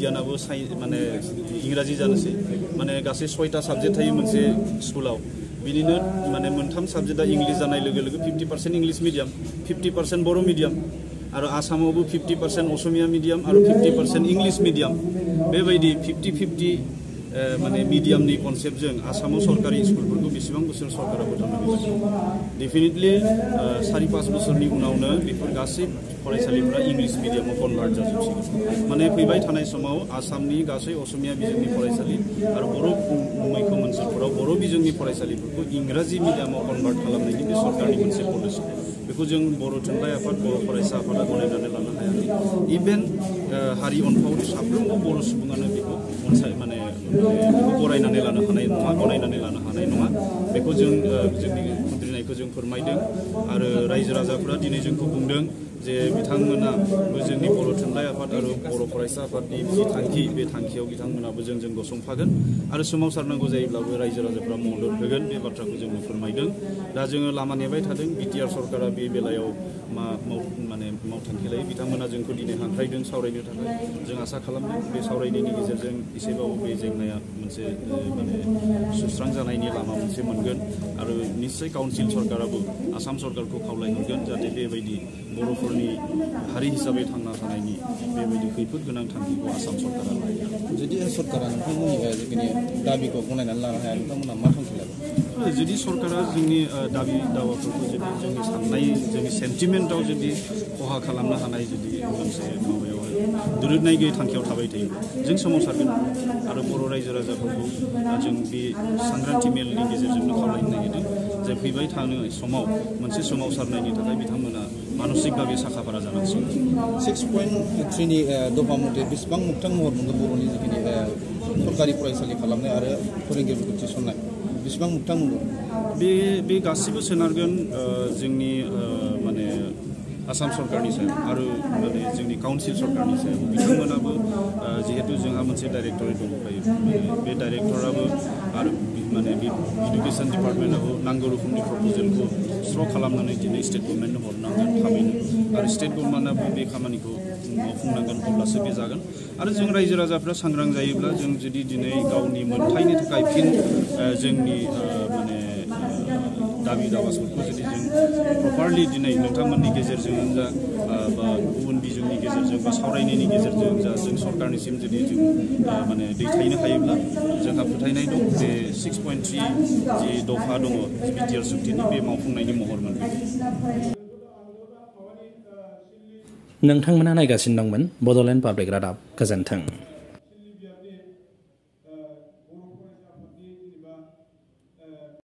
बिगियानाबो माने इंराजि जानोसै माने गासै 6टा साबजेक्ट थायो मोनसे स्कुलाव बिनिनो माने मोनथाम साबजेक्टआ इंलिश जानाय लोगो लोगो 50% इंलिश मिडियाम 50% बर' मिडियाम आरो आसामावबो 50% असमिया मिडियाम आरो 50% इंलिश मिडियाम बेबायदि 50-50 माने मिडियामनि कनसेप्टजों आसामाव सरकारि स्कुलफोरखौ बेसेबां बोसोर सरकारा फोथांनो हागोन डेफिनेटलि 4-5 बोसोरनि उनावनो बेफोर गासै फरायसालिफोरा इंलिश मिडियामाव कनभार्ट जाजोबसिगोन माने फैबाय थानाय समाव आसामनि गासै असमिया बिजोंनि फरायसालि आरो बर' मैखोम ओनसोलफोराव बर' बिजोंनि फरायसालिफोरखौ इंराजि मिडियामाव कनभार्ट खालामनायनि बे सरकारनि मोनसे पलिसि बेखौ जों बर' थुनलाइ आफाद बर' फरायसा आफादा गनायनानै लानो हायाखै इभेन हारि अनफावरि साफ्रोमबो बर' सुबुङानो बेखौ माने बेखौ गनायनानै लानो हानाय नङा गनायनानै लानो हानाय नङा बेखौ जों जोंनि खुद्रिनायखौ जों फोरमायदों आरो रायजो राजाफोरा दिनै जोंखौ बुंदों जे बिथांमोनाबो जोंनि बर' थुनलाइ आफाद आरो बर' फरायसा आफादनि जि थांखि बे थांखियाव बिथांमोनाबो जोंजों गसंफागोन आरो सोमावसारनांगौ जायोब्लाबो रायजो राजाफ्रा मदद होगोन बे बाथ्राखौ जोंनो फोरमायदों दा जोङो लामा नेबाय थादों बिटिआर सरकारा बे बेलायाव माने मावथांखि लायो बिथांमोना जोंखौ दिनै हांख्रायदों सावरायनो थाखाय जों आसा खालामदों बे सावरायनायनि गेजेरजों एसेबाबो बे जेंनाया मोनसे माने सुस्रांजानायनि लामा मोनसे मोनगोन आरो निश्चय काउन्सिल सरकाराबो आसाम सरकारखौ खावलायहरगोन जाहाथे बेबायदि बर'फोरनि हारि हिसाबै थांना थानायनि बेबायदि खैफोद गोनां थांखिखौ आसाम सरकारा लायो जुदि सरकारा नोंथांमोननि जिखिनि दाबिखौ गनायनानै लानो हाया नोंथांमोना मा थांखि लागोन जुदि सरकारा जोंनि दाबि दावाफोरखौ जुदि जोंनि साननाय जोंनि सेन्टिमेन्टआव जुदि खहा खालामनो हानाय जुदि मोनसे माबायावहाय दुरुननाय गैयै थांखियाव थाबाय थायो जों सोमावसारगोन आरो बर' रायजो राजाफोरखौ जों बे सांग्रांथि मेलनि गेजेरजोंनो खावलायनो नागिरदों जे फैबाय थानाय समाव मोनसे सोमावसारनायनि थाखाय बिथांमोना मानसिक भाबै साखाफारा जानांसिगोन 6.3नि दफा मथे बेसेबां मोगथां महर मोनगोन बर'नि जिखिनि सरकारि फरायसालि खालामनाय आरो फोरोंगिरिफोरखौ थिसननाय बेसेबां मोगथां मोनगोन बे गासिबो सोनारगोन जोंनि माने आसाम सरकारनि सायाव आरो माने जोंनि काउन्सिल सरकारनि सायाव बिथांमोनाबो जिहेतु जोंहा मोनसे डाइरेक्टरेट दंखायो बे डाइरेक्टराबो आरो माने इडुकेसन डिपार्टमेन्टआबो नांगौ रोखोमनि प्रप'जेलखौ स्र' खालामनानै दिनै स्टेट गभर्नमेन्टनो हरनांगोन थाबैनो आरो स्टेट गभर्नमेन्टआबो बे खामानिखौ मावफुंनांगोन अब्लासो बे जागोन आरो जों रायजो राजाफ्रा सांग्रां जायोब्ला जों जुदि दिनै गावनि मोनथायनि थाखाय फिन जोंनि माने दाबि दावाफोरखौ जुदि जों प्रपारलि दिनै नोंथांमोननि गेजेरजों जा बा गुबुन बिजोंनि गेजेरजों बा सावरायनायनि गेजेरजों जा जों सरकारनिसिम जुदि जों माने दैथायनो हायोब्ला जोंहा फोथायनाय दं बे 6.3 जि दफा दङ बिटिआर सुक्तिनि बे मावफुंनायनि महर मोनगोन नोंथांमोना नायगासिनो दंमोन बड'लेण्ड पाब्लिक रादाब गोजोन्थों।